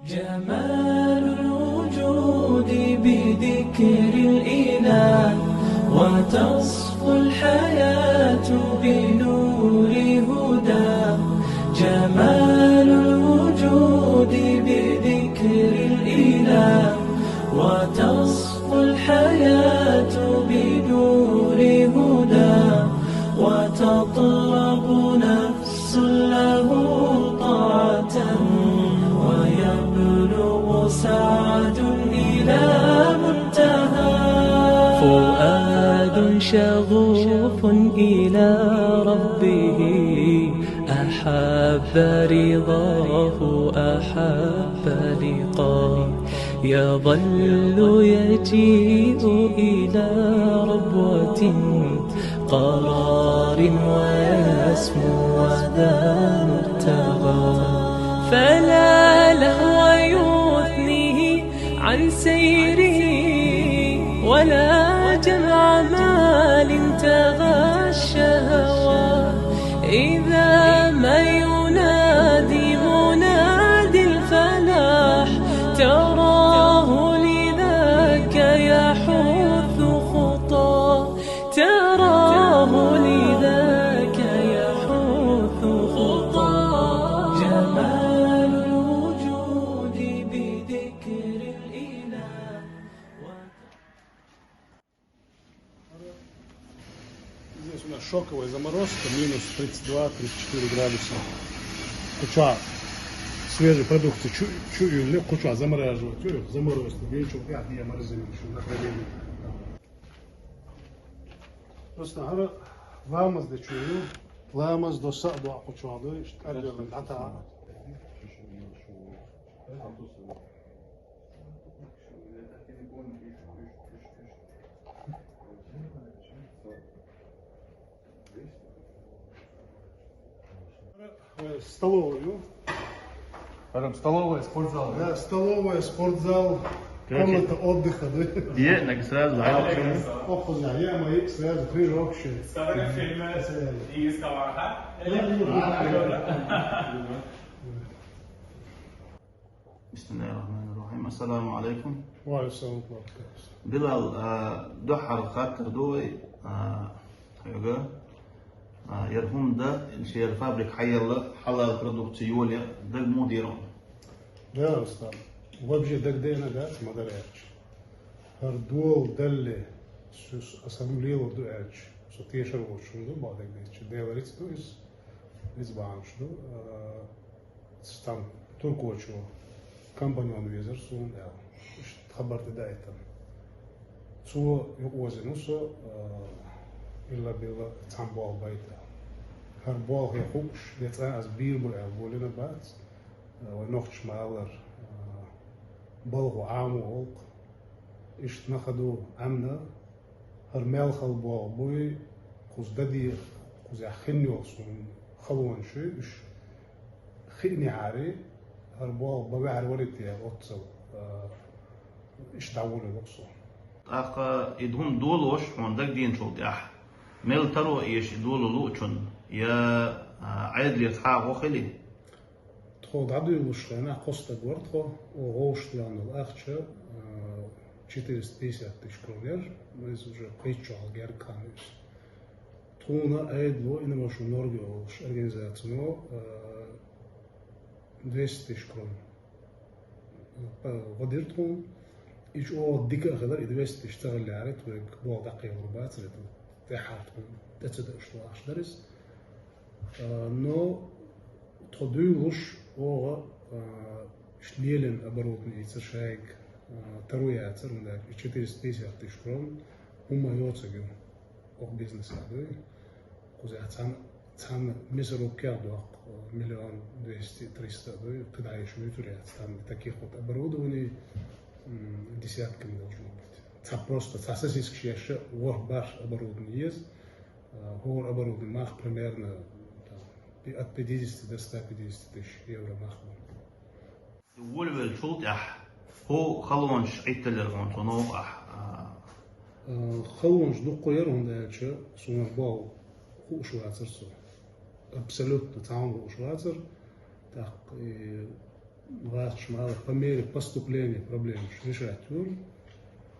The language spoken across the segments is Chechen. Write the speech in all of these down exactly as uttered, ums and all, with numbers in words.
جمال الوجود بذكر الإله، وتصفو الحياة بنور هداه. جمال الوجود بذكر الإله، وتصفو الحياة بنور هداه. وتطلب نفس له طاعة، ويبلغ سعد إلى منتهى. فؤاد شغوف إلى ربه، أحب رضاه، أحب لقاه. يظل يجيء إلى ربوة قرار ويسمو وذا مبتغى. فلا لهو يثنيه عن سيره، ولا جمع مال تغى الشهوات. إذا ما ينادي منادي الفلاح، تراه لذاك يحث خطاه. تراه لذاك يحث خطاه. جمال الوجود بذكر الإله. Здесь у нас шоковая заморозка, минус тридцать два, тридцать четыре градуса. Куча свежей продукции, чу, чу, или куча замораживать, чу, заморозка, ничего, я, я морозильник ещё на холодильник. Просто ара ламаз де чу, ламаз до са до куча до, ишт арбелин дата. Э, столовую. Потом столовая, спортзал. Да, столовая, спортзал, короче, комната отдыха, да? Е, так сразу, да? Охуна, я мои сразу прижёгшие. Сразу. بسم الله الرحمن الرحيم. السلام عليكم. وعليكم السلام ورحمة الله وبركاته. Билал, а, дуьххьара хаттар ду вай, а, хьоьга, а, яр хӀума да, шера фабрика хьаелла, хьалал продукция йоле, дага муха дийр хьуна? Да, Рустам. Вообще дага дена дац, ма дарра аьлча. ХӀара дола далале, со, со, аса хӀума лелор ду аьлча, со тешар воцуш хӀума ду, бакъдерг дийцача, Дела рицкъ ду иза, иза бахьанаш ду. А, Цхьан туркочо компаньон везар суна аьлла. Иштта хабар тӀадайтар. Цо юкъаозийна со, а, илла-билла цхьана болх байта. ХӀара болх я хууш, де цкъа аз бийр бу аьлла болийна бац. А, вай нохчий ма аллара, а, балхо Ӏамо гӀулакх. Иштта нах а ду Ӏамна, хӀара мел хала болх буй, кхуза даде, кхузахь хин йолу суна халонаш уьш, хиънехьара, хӀара болх бан ваьхьар варий те оццул, а, иштта дӀаволавелла со. ТӀаккха и хӀума долош хьуна дагаденачул тӀаьхьа, мел таро эша и дола луучунна, я, а, Ӏедале цхьа гӀо хили? Тхо дӀадуьйлуш хенахь кхо стаг вара тхо, оха вовшахтоьхна долу ахча, а, четыреста пятьдесят тысяч крон яра, но иза уже кхеччохь герга хан ву иза. Тхуна Ӏедало, Инновation Norge олуш организацино, а, двести тысяч крон, а, гӀо дира тхуна. И чӀогӀа дика а хилар, и двести тысяч ца хиллехьара, тхоьга болх дӀакхехьар бацара, тӀаьххьара тхуна тӀе ца деъаш долу ахча дара иза. А, но тхо дуьйлуш, оха, а, иштта лелийна оборудовани йийцира шайга, а, таро яцара, хӀунда аьлча и четыреста пятьдесят тысяч крон хӀумма йоцург ю, оха бизнеса дуй. Кхузахь цхьана, цхьана мясорубкех доккху, а, миллион двести, триста дуй, кхидӀа йиш муьйцур яц, там таких вот оборудований, м, десятками должно быть. Цхьа просто, цхьа сосискаш еш а, ворхӀ-бархӀ оборудовани еза. А, хӀора оборудовани мах примерно, там, пи-, от пятидесяти до ста пятидесяти тысяч евро мах бу. Волавеллачул тӀаьхьа хӀун халонаш Ӏитталера хьуна цу новкъахь? А, халонаш дуккха яра, хӀунда аьлча суна болх хууш вацара со. Абсолютно цхьа хӀума хууш вацара. ТӀаккха и Вац ма-, по мере поступления проблемаш решать йора.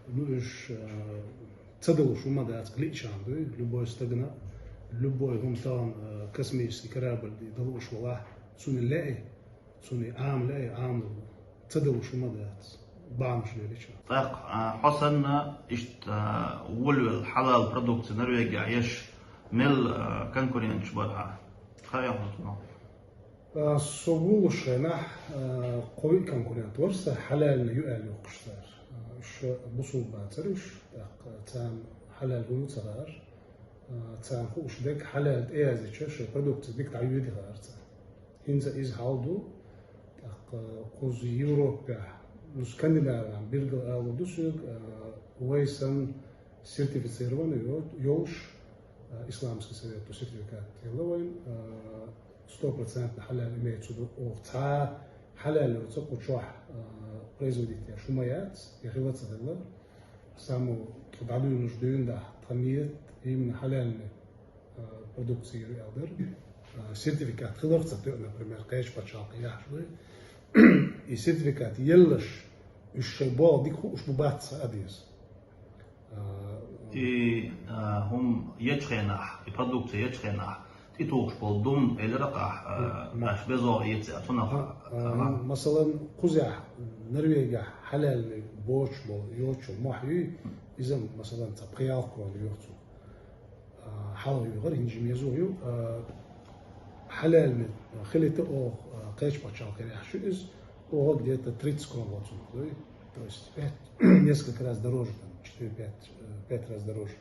Ну, уж, э, ца далуш хӀума дац, лиъча хана дуй, любой стагна, любой хӀума тӀа, э, космический корабль ди далуш валахь, цунна лаьий, цунна Ӏама лаьий, Ӏама ца далуш хӀума дац, бахьанаш лелича. ТӀаккха, а, хьо санна, иштта, а, волавелла хьалал продукция Норвегехь еш мел, а, конкуренташ бара хьа? Хаьий хьуна цунах? А, со волалучу хенахь, а, кхо-виъ конкурент вара сан, хьалална ю аьлла йохкуш цара. А, уьш бусулба бацара уьш, тӀаккха царна хьалал хӀун ю ца хаьара. А, царна хууш дерг хьалал тӀеязйича, шайн продукция дика дӀайоьду хаьара царна. ХӀинца иза хьал ду, тӀаккха кхуза Европехь, ну, Скандинавехь билггал ала ду соьга, а, вай санна сертифицированный йо-, йолуш, а, исламский совето сертификат делла вайн, а, стопроцентно хьалал имеется в виду, оха цхьа хьалал йоцу кху чохь, а, производить еш хӀума яц, я хила ца хилла. Само тхо дӀадуьйнуш дуьйна дахь, тхан нийят именно хьалални, а, продукция ю аьлла дара. А, сертификат хиларх ца тоьа, например, кхечу пачхьалкхе яхьаш вай. И сертификат еллаш, уьш шайн болх дика хууш бу бац ца а деза. А, И, а, хӀума ечу хенахь, и продукция ечу хенахь, тӀетухуш болу дум элира ахь, а, М, м. Аш безо эци а цунах, А, а, а, ма. Масалан, кхузахь Норвегехь хьалални боцуш болу йоцуш мохь юй, иза, масалан, цхьа пхи-ялх крона йоьху цунах. А, хьалха йоьхура, хӀинца жима езо ю, а, хьалални хилийта оха, а, кхечу пачхьалкхера яхьаш ю иза, оха где-то тридцать крон ло цунах, дуй? То есть пять, несколько раз дороже, там, четыре-пять, э, пять раз дороже.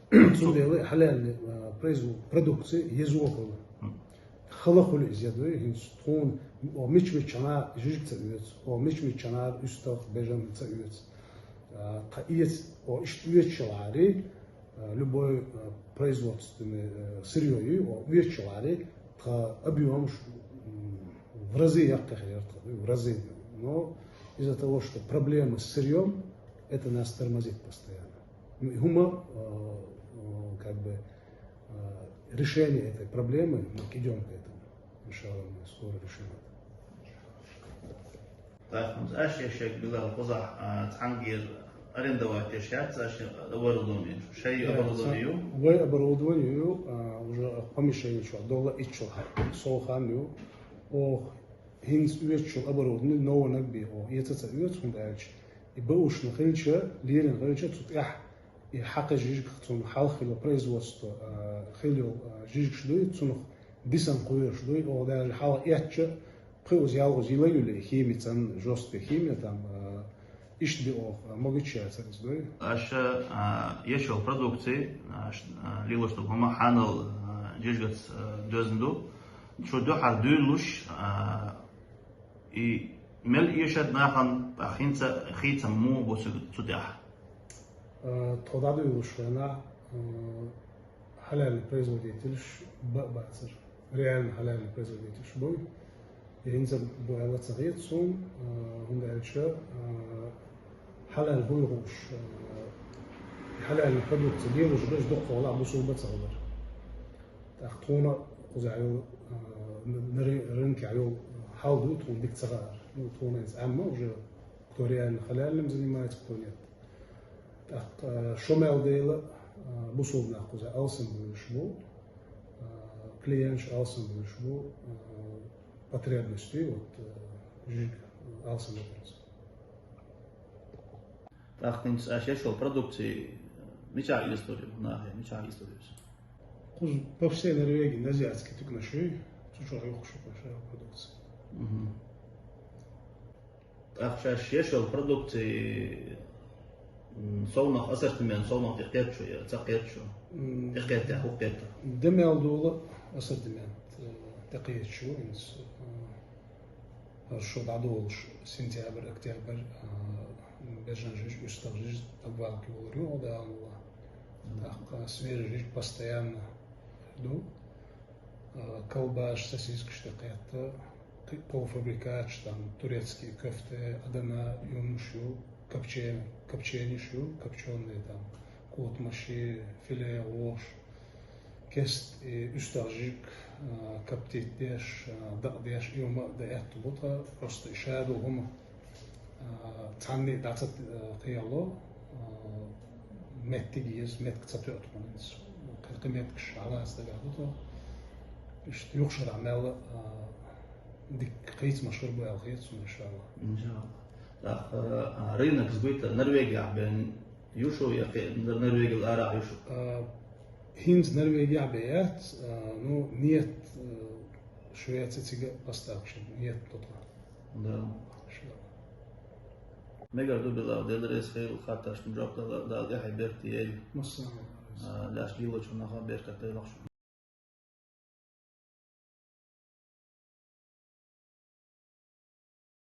Цундела хьалални, а, произвол-, продукция езо хуьлу. Хала хуьлу иза, дуй, хӀинца тхуна, о, мича-мича чанара жижиг ца оьцу, о, мича-мича чанара уьстагӀ, бежан ца оьцу. А, тхан эца, о, иштта оьцуш лаьрий, а, любой, а, производственный, а, сырьё ю, о, оьцуш лаьрий, тхан объёмаш, м, в разы яккхий хир яра тхан, в разы. Но из-за того, что проблема с сырьём, это нас тормозит постоянно. Ну, и хӀума, а, а, как бы, а, решение этой проблемы, мы идём к этому. Иншаллах, мы скоро решим это. Так, ну, аш я шек билал кхузахь, а, цхьаьнгге арендовать еш яц, аш оборудование, шай оборудование ю? Вай оборудование ю, а, уже помещение чохь долу итт шо хьа-, сов хан ю. Оха хӀинца оьцуш йолу оборудование нованаг бен оха эца ца оьцу, хӀунда аьлча и баушна хилча, лерина хилча, цу тӀехь и хьакха жижиг, цунна хьалха хилла производство, а, хилла йолу, а, жижигаш дуй, цунах дисан кхоьруш дуй, оха даже хьалха эцча, пхи уза ялгӀаза йила юьллий, химицан, жёсткая химия там, а, иштта бен оха, а, могучая царис дуй. Аша, а, еш йолу продукция, аша, а, лелош долу хӀума хьанал, а, жижигаца, а, доьзна ду. Шу дуьхьал дуьйлуш, а, и мел эшар нахана, тӀаккха хӀинца хийцам муха бу цу, цу тӀехь? А, тхо дӀадуьйлуш хенахь, а, хьалални производителаш бан а бацара. Реально хьалални производителаш буй. И хӀинца бу аьлла ца хета суна, а, хӀунда аьлча, а, хьалал буй хууш, а, хьалални продукция лелаш берш дуккха вала бусулба ца хилар. ТӀаккха тхуна кхузахь йолу, а, на, на ры-, рынке йолу хьал ду, тхуна дика ца хаьара. Ну, тхуна иза Ӏемма уже, кто реально хьалалом занимается, кто нет. ТӀаккха, а, шо мел дела, а, бусулба нах кхузахь алсам буьйлуш бу, а, клиенташ алсам буьйлуш бу, а, потребность, вот, а, жижиг алсам вац. ТӀаккха хӀинца аша еш йолу продукция мичахь эцалур ю, нахе мичахь эцалур ю иза? Кхуза по всей Норвегии на азиатские тукнаш ю, цу чохь йохкуш ю кхузахь продукция. Мгм. ТӀаккха шаьш еш йолу продукция, м, совнах, ассортимент совнах тӀекхетта шу я ца кхетта шу? М, тӀекхетта, хӀу кхетта? Де мел долу ассортимент, э, тӀекхетта шу, хӀинца, э, хӀара шу дӀадолуш, сентябрь, октябрь, а, бежан жижиг, уьстагӀ жижиг, обвалки волур ю, оха дагӀана вала. Мгм. ТӀаккха свежий жижиг постоянно ду. А, колбасаш, сосискаш тӀекхетта, кхин полуфабрикаташ, там, турецкий кофте, Адана, юмаш ю, копче-, копченеш ю, копчёные, там, котмаш, филе, вогӀуш, кест и уьстагӀ жижиг, А, каптит деш, а, дакъа деш, и хӀума да аьтту бу тха, просто и шадо хӀума, а, цхьанне дӀа ца, а, кхело, а, меттиг еза, меттиг ца тоьа тхона. Кхы, кхы меттигаш хьалаца дагахь ду тхо. Иштта юха шарахь мел, а, дикка кхийца машхур бу аьлла хета суна, иншалла. ИншаллахӀ. ТӀаккха, а, рынок сбыта Норвегехь бен ю шу, я кхе-, Нор-, Норвегел арахь ю шу? А, хӀинца Норвегехь бен яц, а, ну, нет, а, Швеция цига а поставкаш нет тхо. Да. Мегар ду, Билал, Дела реза хийла хаттаршна жоп дала, Дала тӀаьхье беркате йойла. Массанена. А, лаьш лелочу наха беркат дойла шун.